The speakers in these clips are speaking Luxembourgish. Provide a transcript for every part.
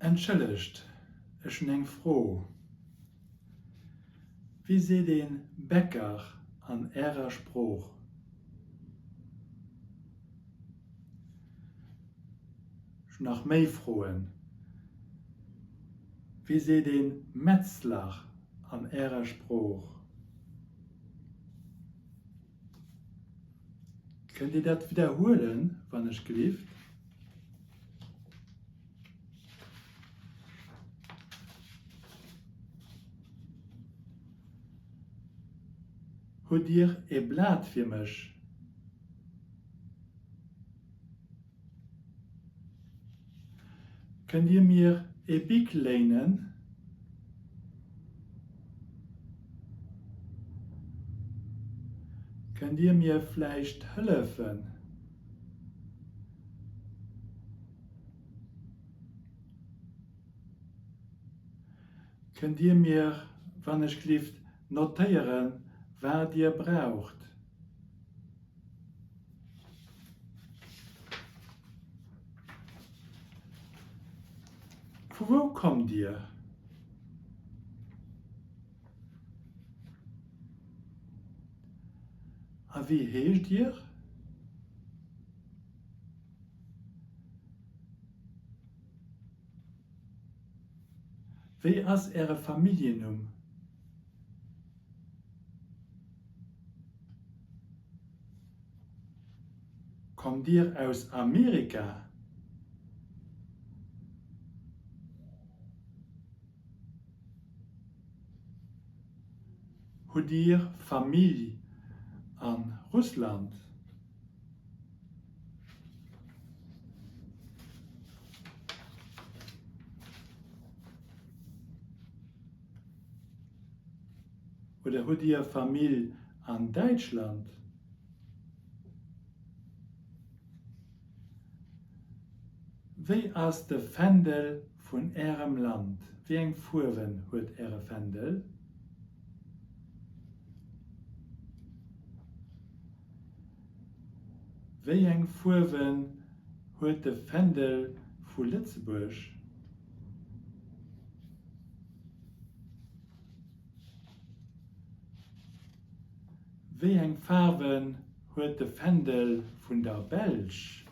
Entschëllegt, ech hunn eng Fro. Wéi seet een Bäcker an Ärer Sprooch? Ech hunn nach méi Froen. Wéi seet een Metzler an Ärer Sprooch? Kënnt Dir dat widderhuelen, wann ech gelift? Hutt Dir e Blat fir mech? Kënnt Dir mir e Bic léinen? Kënnt Dir mir vläicht hëllefen? Kënnt Dir mir wannechglift notéieren, wat Dir braucht? Vu wou kommt Dir? A wéi heescht Dir? Wéi ass Äre Familljennumm? Kommt Dir aus Amerika? Hutt Dir Famill a Russland? Oder hutt Dir Famill an Däitschland? Wéi ass de Fändel vun Ärem Land? Wéi eng Fuerwen huet Äre Fändel? Wéi eng Fuerwen huet de Fändel vu Lëtzebuerg? Wéi eng Faarwen huet de Fändel vun der Belsch?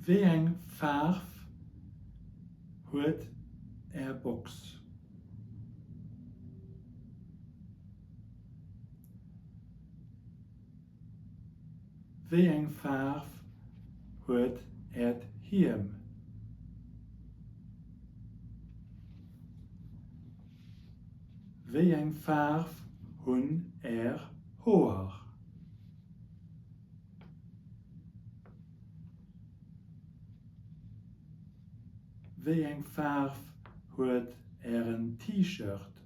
Wéi eng Faarf huet Är Box? Wéi eng Faarf huet Äert Hiem? Wéi eng Faarf hunn Är Hoer? Wéi eng Faarf huet Ären T-Shirt?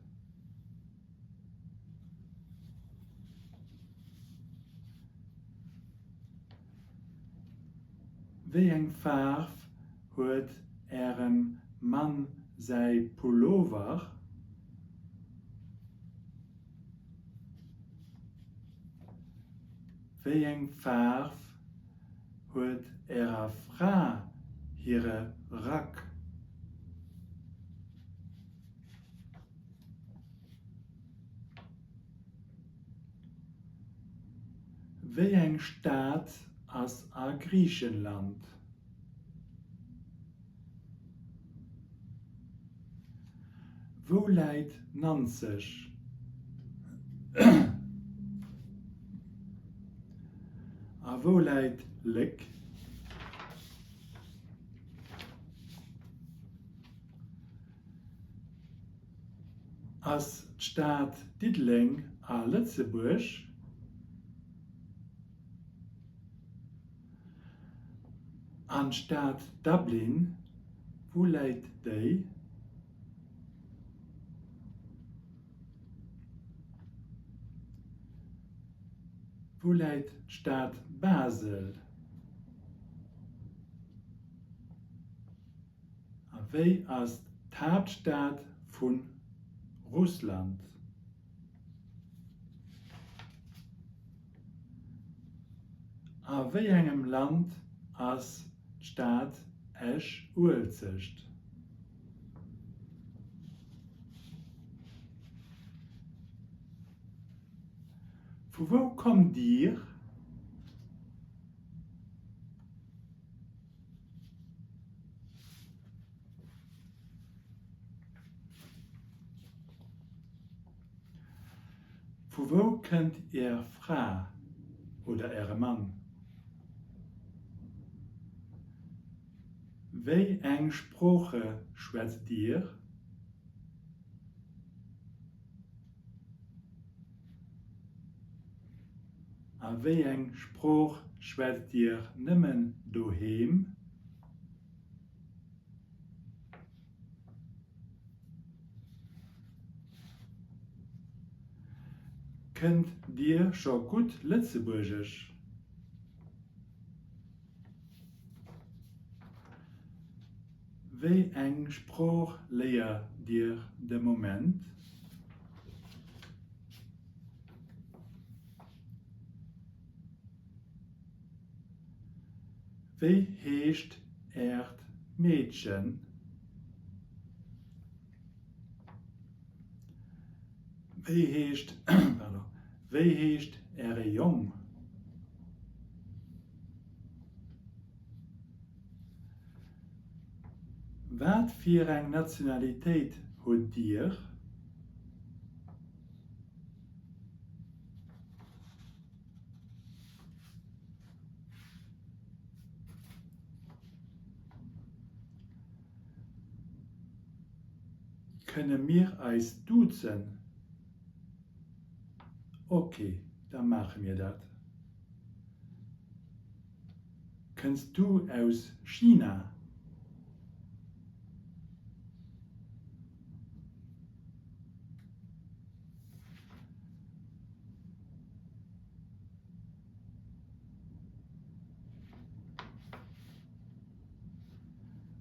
Wéi eng Faarf huet Ärem Mann säi Pullover? Wéi eng Faarf huet Ärer Fra hire Rack? Wéi eng Stad ass a Griichenland? Wou läit Nanzeg? A wou läit Léck? Ass d'Stad Diddeleng a Lëtzebuerg? An d'Stad Dublin, wou läit déi? Wou läit d'Stad Basel? A wéi ass d'Haaptstad vu Russland? A wéi engem Land ass d'Stad Esch-Uelzecht? Vu wou kommt Dir? Vu wou kënnt Är Fra oder Äre Mann? Wéi eng Sprooche schwätzt Dir? A wéi eng Sprooch schwätzt Dir nëmmen doheem? Kënnt Dir scho gutt Lëtzebuergesch? Wéi eng Sprooch léiert Dir de Moment? Wéi heescht Äert Meedchen? Wéi heescht, pardon, wéi heescht Äre Jong? Wat fir eng Nationalitéit hutt Dir? Kënne mir eis duzen? Ok, da maache mir dat. Kënns du aus China?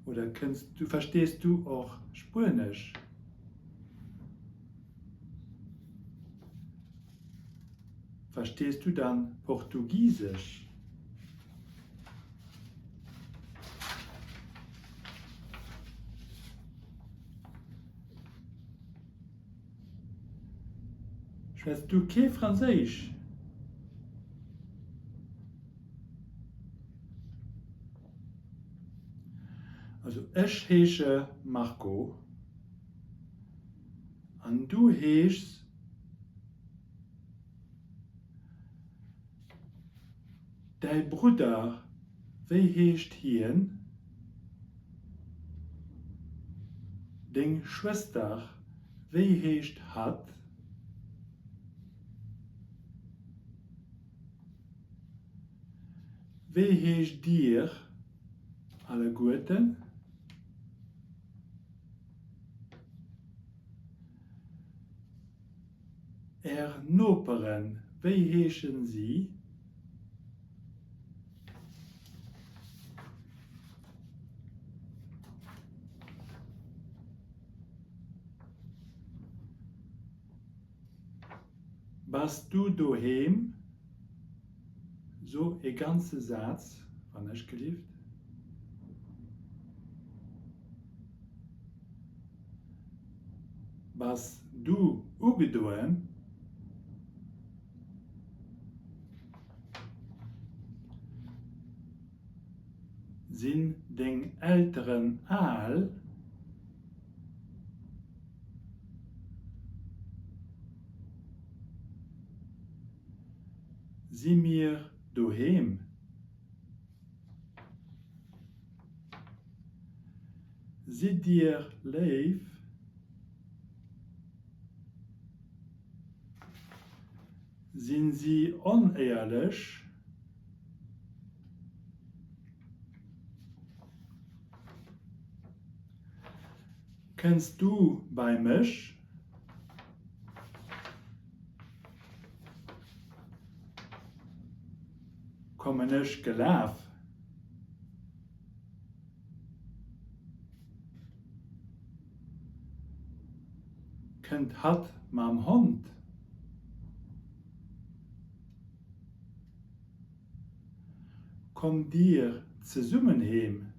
Oder kënns du, verstees du och Spuenesch? Verstees du dann Portugisesch? Schwätz du kee Franséisch? Also ech heesche Marco an du heeschs. Däi Brudder, wéi heescht hien? Deng Schwëster, wéi heescht hatt? Wéi heescht Dir alleguerten? Är Noperen, wéi heeschen si? Bass du doheem? So e ganze Saz, wann ech gelift. Bass du ugedoen? Sinn deng Elteren al? Si mir doheem? Sidd Dir léif? Sinn si onéierlech? Kënns du bei mech? Kommen ech gelaf? Kënnt hatt mam Hond? Kommt Dir zesummen heem?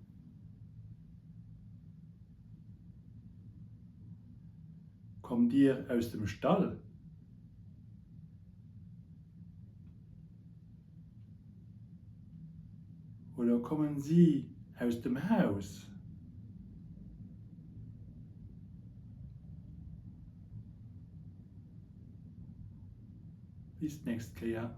Kommt Dir aus dem Stall? Oder kommen si aus dem Haus? Bis d'nächst Kéier.